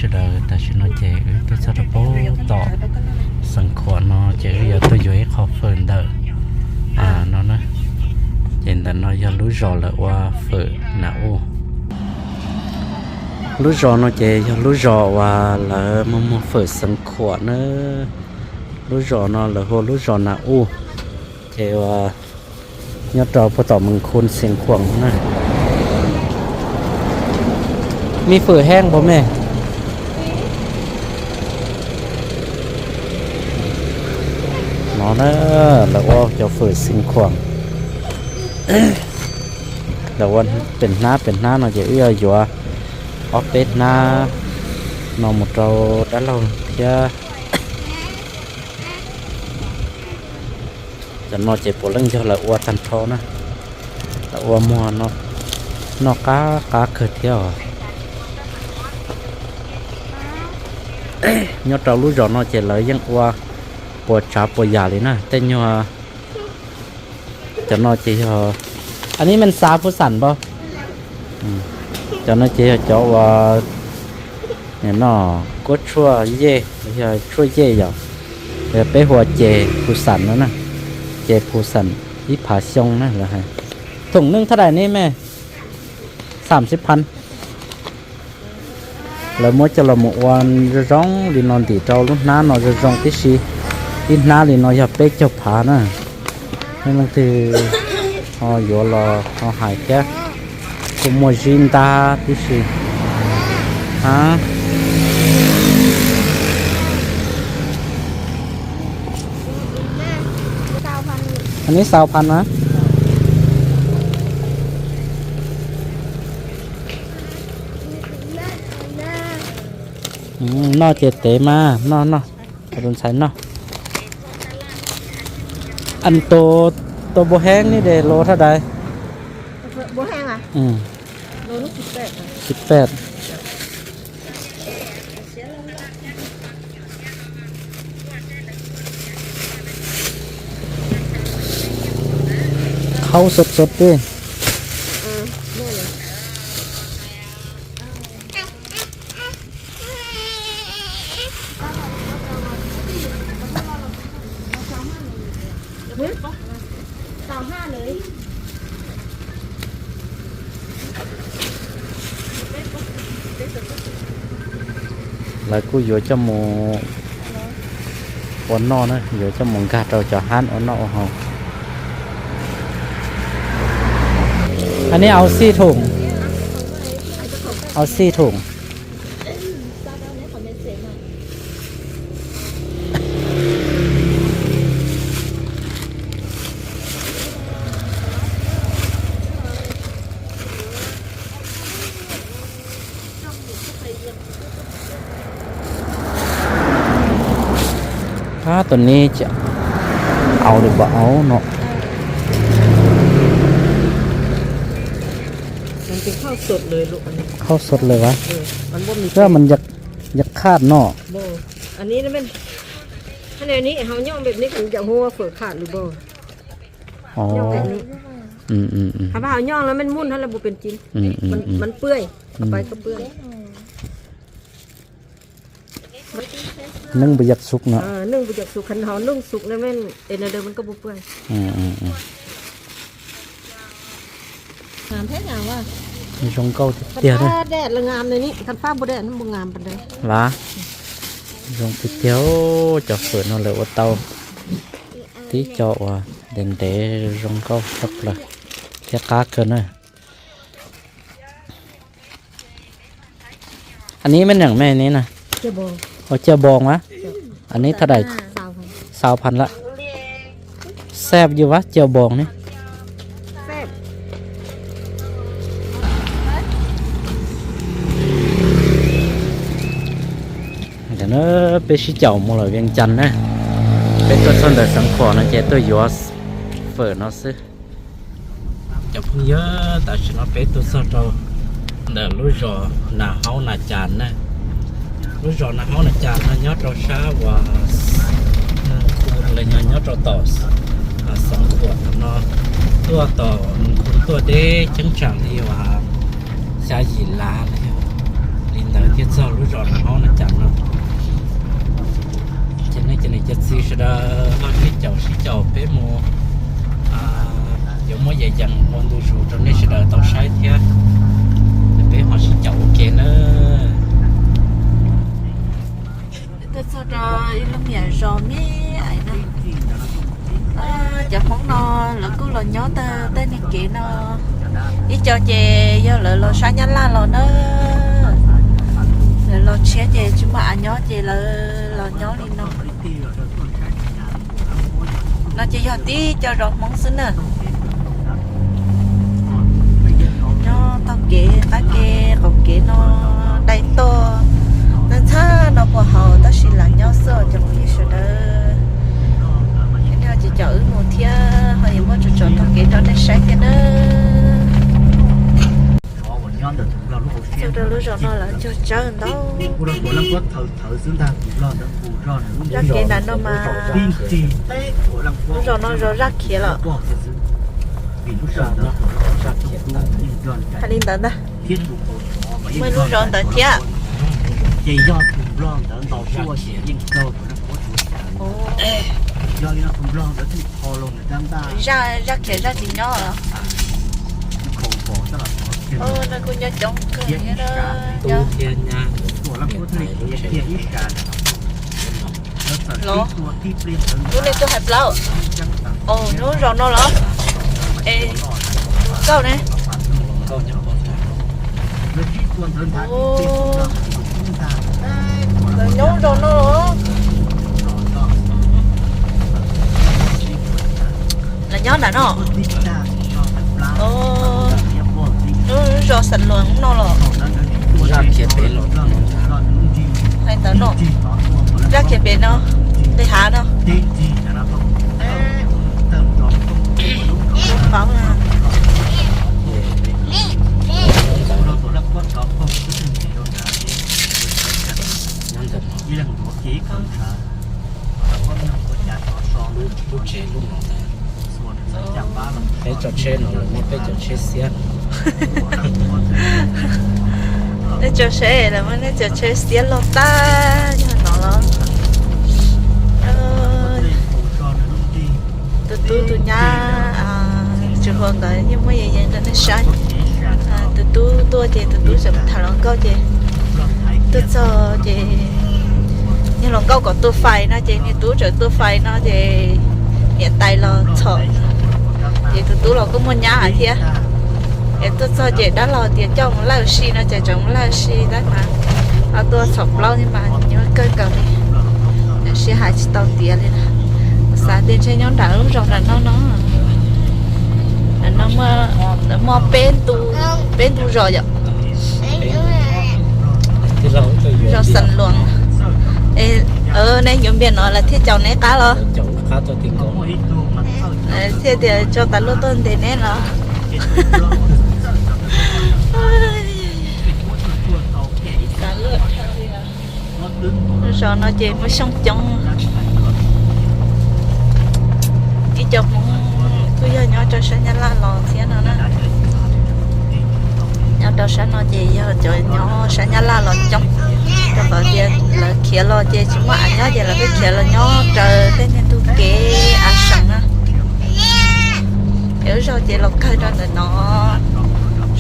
Sawv daws, tam sim no ces wb tuaj txog rau pem tom Xeev Khuam no ces wb yuav tuaj yuav ib qho fawm ntawm no na. Ces ntawm no yog lub zos lawv ua fawm nas uj. Lub zos no ces yog lub zos uas lawv muag muag fawm Xeev Khuam na. Lub zos no lawv hu lub zos nas uj, ces uas nyob rau pem tom Mees Khu Xeev Khuam na. Me fawm heev puas me? No na, lawv ua cov fawm Xeev Khuam. Lawv ua pem hnab pem hnab no ces wb yuav yuav ob peb hnab no mus rau dab laug thiab. Cov no ces puav leej yog lawv ua tag nrho na. Lawv ua muag noj qab qab kawg thiab os. Nyob rau lub zos no ces lawv yeej ua puas tsav puas yam li na. Tej nyuag, cov no ces yog, anv ni men xav phu xam npau. Cov no ces yog cov uas no, kuab tshuaj yej, yog tshuaj yej yom. Yog peb hu ua ces phu xam no na. Ces phu xam ib phav xyoo na lawv hais. Thoom neej thaj dais ne me? Xam sib phan. Lawv muab coj los mus ua zoo zoo li no ntim rau lub hnab no zoo zoo tib si. Ib hnab li no yog peb caug phav na. Nej leej twg ho yuav los ho hais thiab, kuj muaj zib ntab tib si. Ha, anv ni xaus phan na. Noj ces tev mas noj noj, tus ntxhais noj. Anv tus, tus npua heev ni de los thaj dais? Xib pem. Khaub xov xov tiag. Lawv kuj yuav coj mus ua noj na, yuav coj mus nkag rau cov hab ua noj ua haus. Anv ni au xij thoom, au xij thoom. Ab, tus neb tseem au li npaum au no. Khaub xov lawm vas, mas yog khaj no. Hauv nyooj lawm men muaj hab la mus pes ci, man pwj, pais ko pwj. Neej npus yam xug no, neej npus yam xug, khav hauv neej xug na men es na de man ko pwj pwj. Zoo nkauj tiag tiag. Vas, zoo tiag tiag. Cov fawm no lawv ua tau tib co uas ntev ntev zoo nkauj tshaj plaws thiab qab kawg na. Anv ni me neem me ni na? Ua ca npoos a? Anv ni thaj dais? Xaus phan lawm. Xab yus vas ca npoos ni. Peb sib caum mus lawm Vias Cas na. Peb tuaj txog ntawm Xeev Khuam no ces tuaj yuav fawm no xwb. Cov phooj ywg, tam sim no peb tuaj txog rau ntawm lub zos Nas Haub Nas Cas na. Lub zos Nas Haub Nas Cas no nyob rau sab uas Mees Khu los yog nyob rau tom Xeev Khuam no, tuaj tom Mees Khu tuaj deb cheeb tsam li uas xya yim lav li ntawd thiaj txog lub zos Nas Haub. Sawv daws ho sib caum sib caum peb mus, yuav muab yas yees ua ntu zus rau nej sawv daws tau saib thiab. Peb ho sib caum ua ke nawb. Tuaj txog rau ib lub me nyuam zos me aiv no. Cov Hmoob no lawv kuj los nyob tag tej niag kev no. Ib co ces yog lawv los sab Nyab Laj los na. Lawv los tshiab ces tsis muaj av nyob ces lawv los nyob li no. No ces yog tib co zos Hmoob xwb na. Nyob taug kev qab ke qaum kev no, dai toj ntxhab ntxhab no puag hauv tab sis lam nyob xwb os cov phooj ywg sawv daws. Ces coj wb mus thiab ho yuav muab tsom tsom taug kev rau nej saib thiab nawb. Txog rau lub zos no lawv cog tsawb ntau. Zaj kev nram no mas, lub zos no zos Zaj Khiav los? Hais li ntawd ntag. Muaj ib lub zos ntawd thiab. Zaj, Zaj Khiav zaj tsis nyob los? No kuj nyob coob kawg thiab. Los, lub nej tuaj hais plaub, hnub zos no los? Es nkauj ne. Lawv nyob zos no los? Lawv nyob nram no. Lub zos Xam Luas no los? Hais ntawd no. Zaj Khiav pem no, nqis hav no. Peb tso tsheb no los muab peb cov tsheb xiab. Peb tso tsheb los muab nej cov tsheb xiab loj tag yog no los. Tus tub tus nyab, tsis hua nkawd yeej muab yees yees rau nej saib. Tus tub tuaj ces tus tub tseem tham hluas nkauj ces tuaj txog ces niag hluas nkauj kom tua fais no ces niag tub tseem tua fais no ces niam tais los txhom. Ces tus tub los kuj muaj nyab hais thiab. Es tuaj txog ces dab laug tias coj mus laj si no ces tseem mus laj si tab mas ho tuaj txhom plaub thiab mas nyuaj kawg nkaus li. Sib hais tsis tau tiav li. Xav tias ntshe nyob nram lub zos nram no no. Nram no muaj peb ntu, peb ntu zos yom. Zos Xam Luas. Nej yuav npias no lawv thiaj caum neb qab los? Thiaj tias tso tas luaj tuaj ntes neb los? Zos no ces muaj xyoob coob. Ib co Hmoob kuj yog nyob rau sab Nyab Laj los thiab no na. Nyob rau sab no ces yog cov nyob sab Nyab Laj los coob, rau qhov tias lawv khiav los ces tsis muaj av nyob ces lawv pheej khiav los nyob raws tej niag ntug kev av seem na. Es lub zos ces los kawg rau ntawm no,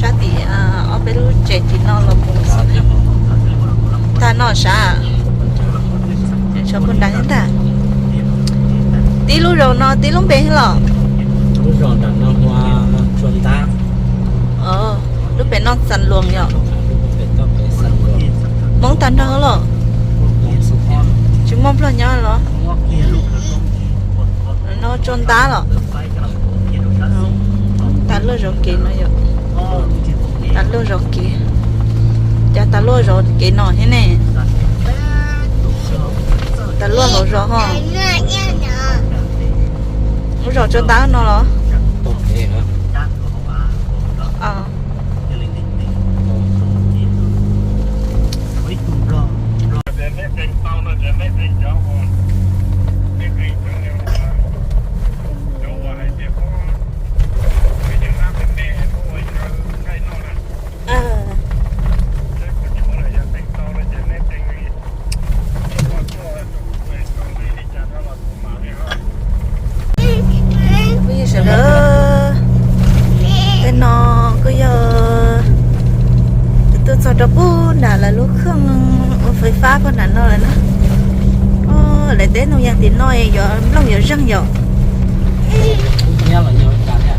sab tim ob peb lub tsev tim no los mus xwb. Tag no sav, tshuav puag nrad thiab ntag. Tib lub zos no tib lub npe thiab los? Lub zos nram no hu ua Tsua Ntab. Lub pem no Xam Luas yom? Hmoob tag nrho los? Tsis muaj Nplog nyob los? No Tsua Ntab los? Tas luaj zov kev no yom. Tas luaj zov kev. Cas tas luaj zov kev no thiab ne? Tas luaj hauv zos ho. Lub zos Tsua Ntab no los? Rau pub nram lawv lub khwj ua fais fab pog nram no lawm na. Lawv teb ntoo yas tim no yuav nplooj yuav zeeg yom?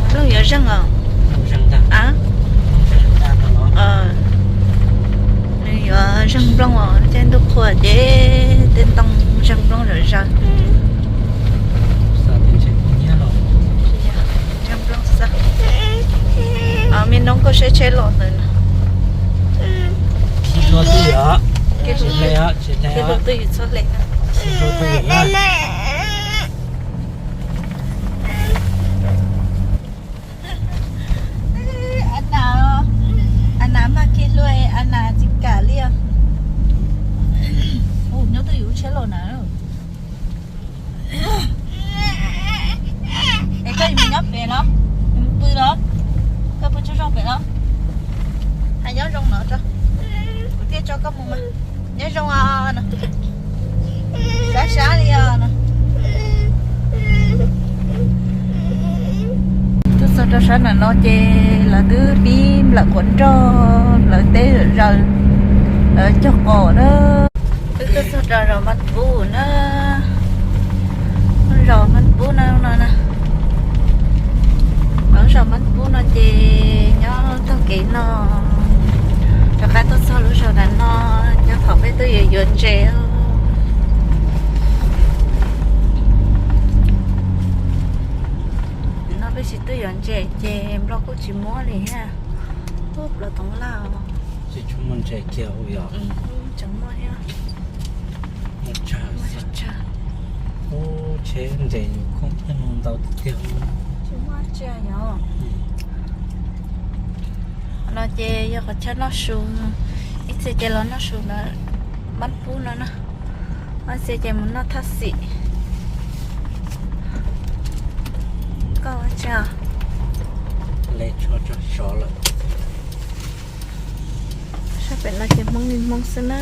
Nplooj yuav zeeg os. Nws yuav zeeg nplooj os, ces ntuj qhua ces tej ntoo zeeg nplooj zom zaws. Zeeg nplooj xwb. Me noob koj saib tsheb los ntawd na. Tsis hlub twj ywm txhob hle na. Ana, Ana maj kiag hlua, Ana tsis kam li os. Nyob twj ywm tsheb los na. Es koj yuav mus nyob pem los? Yuav mus pw los? Koj pw tsaug zog pem los? Hais nyob zoo no tso, kuv thiaj tso koj mus mas. Nyob zoo os no. Sab sab li os no. Tuaj txog rau sab nram no ces lawv twb pib nplawm quav nroj, lawv teb zom zaws, lawv cog qos na. Twb tuaj txog rau zos Mab Pub na. Lub zos Mab Pub no no na. Lub zos Mab Pub no ces nyob taug kev no, rov qab tuaj txog lub zos nram no, nyob thaum peb twb yuav yuav ntses. No peb tsis twb yuav ntses ces nplog kuj tsis muab li thiab. Ub, plaws toov laj os. Tsis tshua muaj ntses kiag yom. Tseem muaj thiab. Muaj tsawg. Ub, tsheb ntses yus koob thiab no ntau tiag tiag. Tsis muaj tsia yom. No ces yog qhov chaw noj su, ib txhia ces los noj su ntawm Mab Pub no na, ib txhia ces mus noj thaj xim. Koj ua tsi? Sab pem no ces Hmoob li Hmoob xwb na.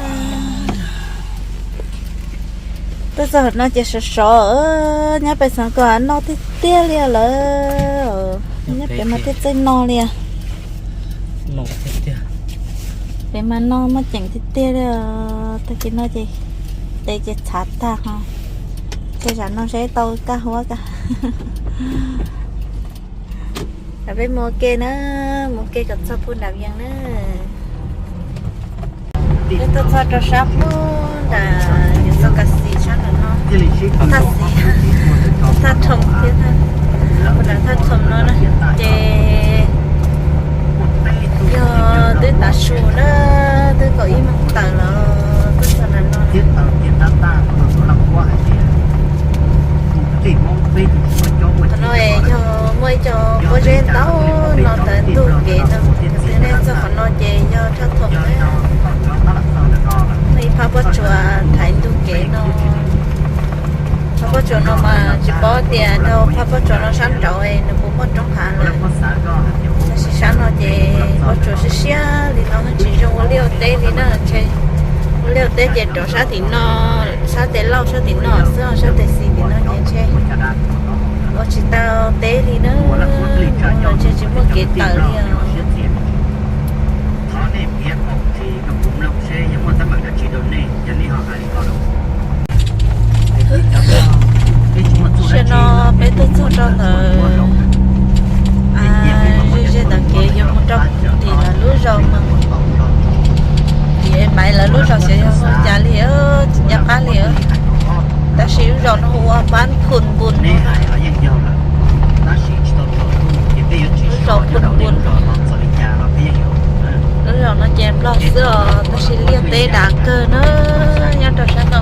Tuaj txog no ces sov sov, nyob pem Xeev Khuam noj tiag tiag li lawm. Nyob pem mas thiaj txawj noj li. Pem mas noj muaj ceem tiag tiag li. Tag kis no ces tes ces txhav tag ho. Ces zam no seb tau kaj huab kaj. Peb mus ua ke na, mus ua ke kom txog pug nram Vias na. Peb tuaj txog rau sab pug nram, yuav txog Kas Xis sab nram no. Thaj Xis, thaj Thom thiab, pug nram thaj Thom no na. Ces yog twb tav su na, twb kaum ib moos tawm los tuaj txog nram no. Qhov no yog muaj ib co pob zeb ntau no tawm ntug kev no, cov twg nej txog qhov no ces yog thaj Thom na. Muaj ib phab pob tsuas thaiv ntug kev no. Phab pob tsuas no mas tsis paub tias rau phab pob tsuas no sab nraud nws puas muaj roob hav lawm. Tab sis sab no ces pob tsuas siab siab li no, tsis zoo ua liaj ua teb li na. Ntshe ua liaj ua teb ces rov sab tim no, sab tes laug sab tim no xwb, sab tes xis tim no ces ntshe ua tsis tau teb li na. Ntshe tsis muaj kev tawm li os. Tam sim no peb twb txog rau ntawm, ze ze ntawm kev yuav mus rau tim lawv lub zos mas, tim Maiv lawv lub zos xyov yog hu cas li, tsis nco qab li. Tab sis lub zos no hu ua Pab Phum Npum no. Lub zos Phum Npum. Lub zos no ces Nplog xwb os, tab sis liaj teb dav kawg na, nyob rau sab no.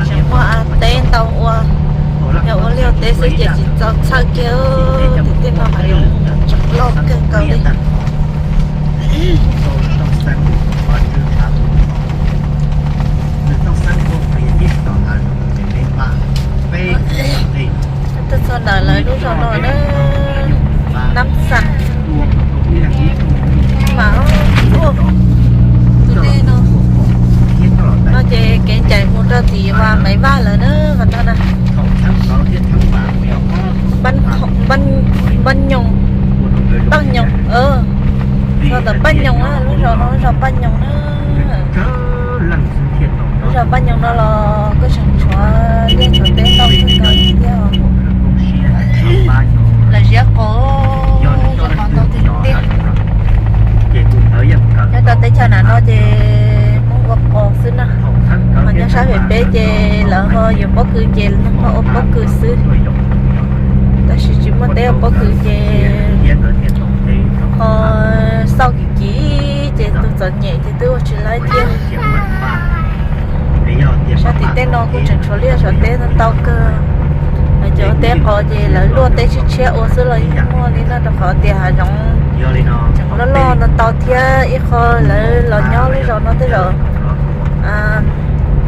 Tseem muaj teb ntau ua, yog ua liaj teb xwb ces tsis txaus txhawj kiag, tim tej no mas yog tseem loj kawg nkaus li. Tuaj txog ntawm lawv lub zos no na, Nab Xas mas tus dej no, no ces kev ncaim mus rau tim Maiv Vaj lawm na, qhov no na. Npaj Nyoos, Npaj Nyoos, txog Zos Paj Nyoos na, lub zos no zos Paj Nyoos na. Lub zos Paj Nyoos no los kuj tseem tshuav liaj tshuav teb ntau kawg nkaus thiab. Lawv ziab qos, ziab qos ntau tiag tiag. Nyob rau teb chaws nam no ces Hmoob ua qos xwb na. Ho nyob sab pem peb ces lawv ho yuav pob kws ces ho ua pob kws xwb. Tab sis tsis muaj teb ua pob kws ces ho xauj kim kim ces tus txom nyem ces twb ua tsis laib thiab. Sab tim tej no kuj tseem tshuav liaj tshuav teb ntau kawg. Lawv cov teb qos ces lawv luaj teb tshiab tshiab ua xwb los yeej muaj li no rau qhov tias hav zoov tseem loj loj no ntau thiab ib qho lawv los nyob lub zos no tej zaum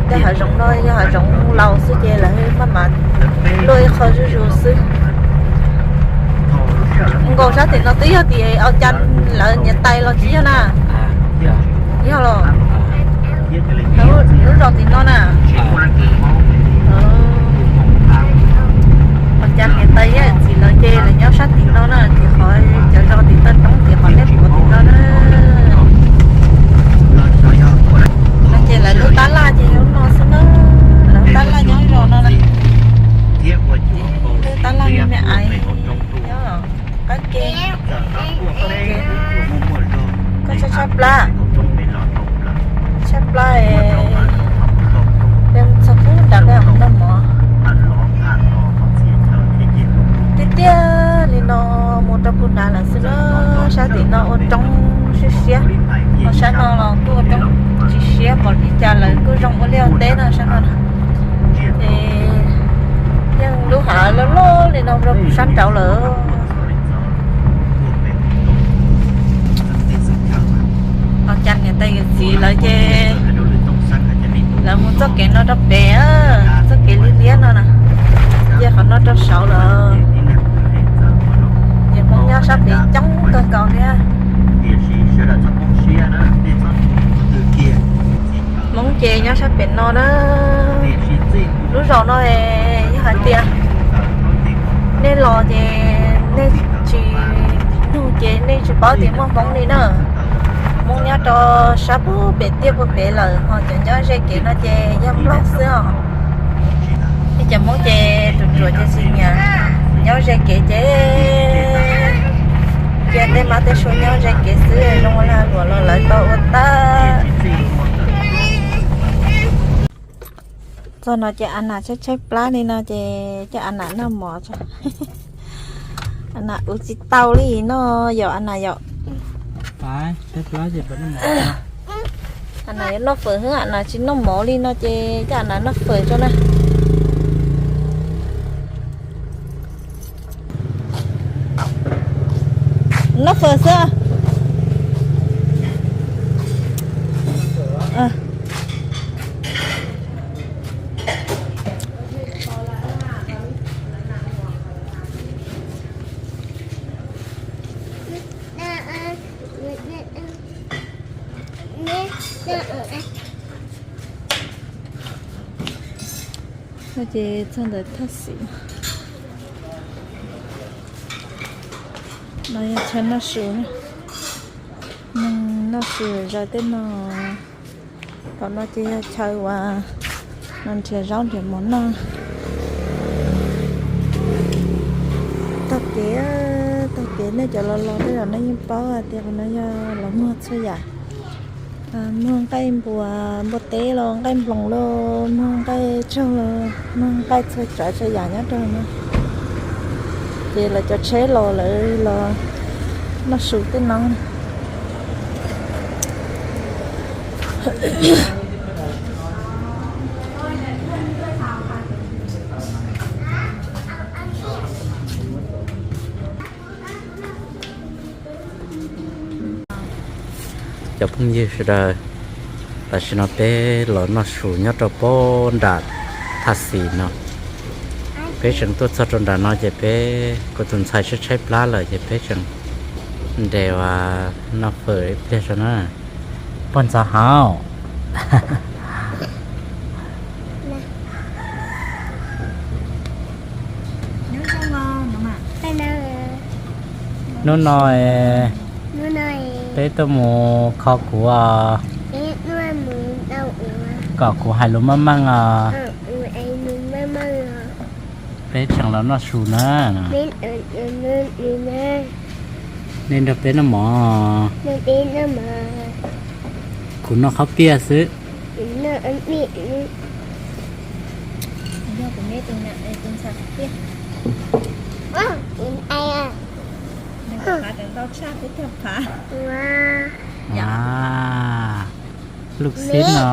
tej hav zoov no yog hav zoov laus xwb ces lawv maj mam luaj ib qho zuj zus xwb. Nkaus sab tim no twb yog tim Au Cas lawv niam tais los tsis yog na? Yog los. Lub zos tim no na. Au Cas niam tais yawm txiv lawv ces lawv nyob sab tim no na, tim qhov cov zos tim toj roob tim qhov nej pom tim no na. No ces lawv lub tab laj ces yog no xwb na. Lawv tab laj nyob zos no na. Lub tab laj me me aiv nyob qab ke. Koj tshaib tshaib plab, tshaib plab es txog pub nram peb noj mov. Tiag tiag li no mus rau pug nrad lawm xwb na. Sab tim no ua roob siab siab, ho sab no los kuj ua roob tsis siab, pom li cas lawv kuj zoo ua liaj ua teb no sab no na. Es yeej lub hav loj loj li no rau sab nraud lawm. Au Cas niam tais yawm txiv lawv ces lawv mus txoj kev no rau pem, txoj kev liab liab no na, cia qhov no rau saud lawm. Ces Hmoob nyob sab pem coob kawg nkaus thiab. Hmoob ces nyob sab pem no na. Lub zos no yog hais tias nej los ces nej tsis nug ces nej tsis paub tias muaj Hmoob li na. Hmoob nyob rau sab pug pem tiaj pug pem lawm, ho cov nyob ze kev no ces yog Nplog xwb os. Nej cov Hmoob ces ruam ruam ces tsis nyiam nyob ze kev ces cia tej mab tej sua nyob ze kev xwb, zoo ua lag luam los lawv tau ua tag. Txog no ces Anas tshaib tshaib plab li no ces coj Anas noj mov tso. Anas ua tsis tau li no yom Anas yom. Anas yuav noj fawm xwb, Anas tsis noj mov li no ces coj Anas noj fawm tso na. Noj fawm xwb. No ces txog ntawm thaj xim no yog chaw noj su, neeg noj su zaws tej no. Tom no ces yog chaw uas no nrhiav zaub nrhiav mov noj. Tog kev, tog kev nej cov los los tej zaum nej yeej paub hais tias qhov no yog los muag txhua yam. Muag nqaij npua, npua teb los nqaij nploos los muag nqaij tsaug los muag nqaij txhua tsav txhua yam nyob rau no. Ces lawv cov tsheb los lawv los noj su tej no. Cov phooj ywg sawv daws, tam sim no peb los noj su nyob rau pob nram thaj xis no. Peb tseem tuaj txog rau nram no ces peb kuv tus ntxhais tshaib tshaib plab lawm ces peb tseem nres uas noj fawm ib pliag tso na. Pog ntxhais hauv. Hnub no, hnub no Peb tuaj mus kho kuv os, kom kuv hais lus meej meej os. Peb tseem los noj su na. Nej nrog peb noj mov. Kuv noj qhob piaj xwb. Lub xib no.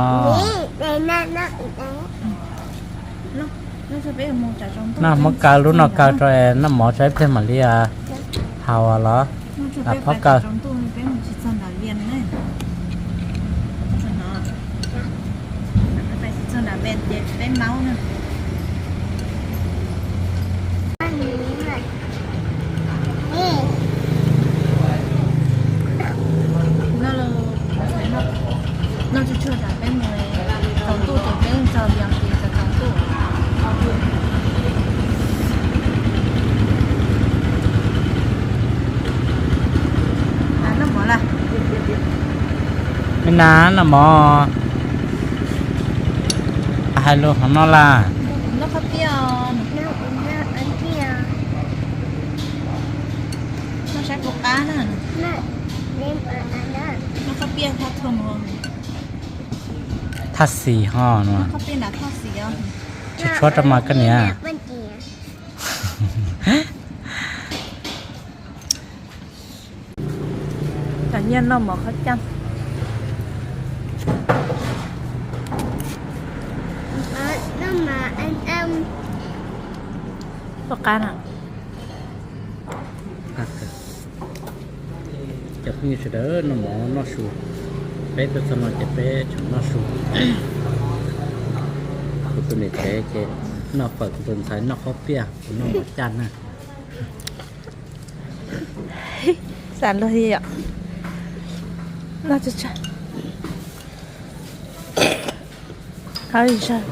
Noj muab kaw lub no kaw rau noj mov tso ib pliag mam li haus los. Phob kaw. Noj tsuag tsuag tas peb mus, tsaus ntuj ces peb txog Vias ces tsaus ntuj. Noj mov lawm. Me nas, noj mov. Hais lus hov no las. Noj qhob piaj. Noj saib puas qab na. Noj qhob piaj thaj thoo. Thaj xis ho no. Noj qhob piaj nram thaj xis os. Tshuav tshuav rau mas koj niam. Cov nyiaj noj mov qhob caj. Puas qab na? Cov phooj ywg sawv daws, noj mov noj su, peb tuaj txog no ces peb tseem noj su. Kuv tus niam tsev ces noj fawm, kuv tus ntxhais noj qhob piaj, kuv noj mov caj na. Xav luag li yom. Noj tsuag tsuag. Qab li zog.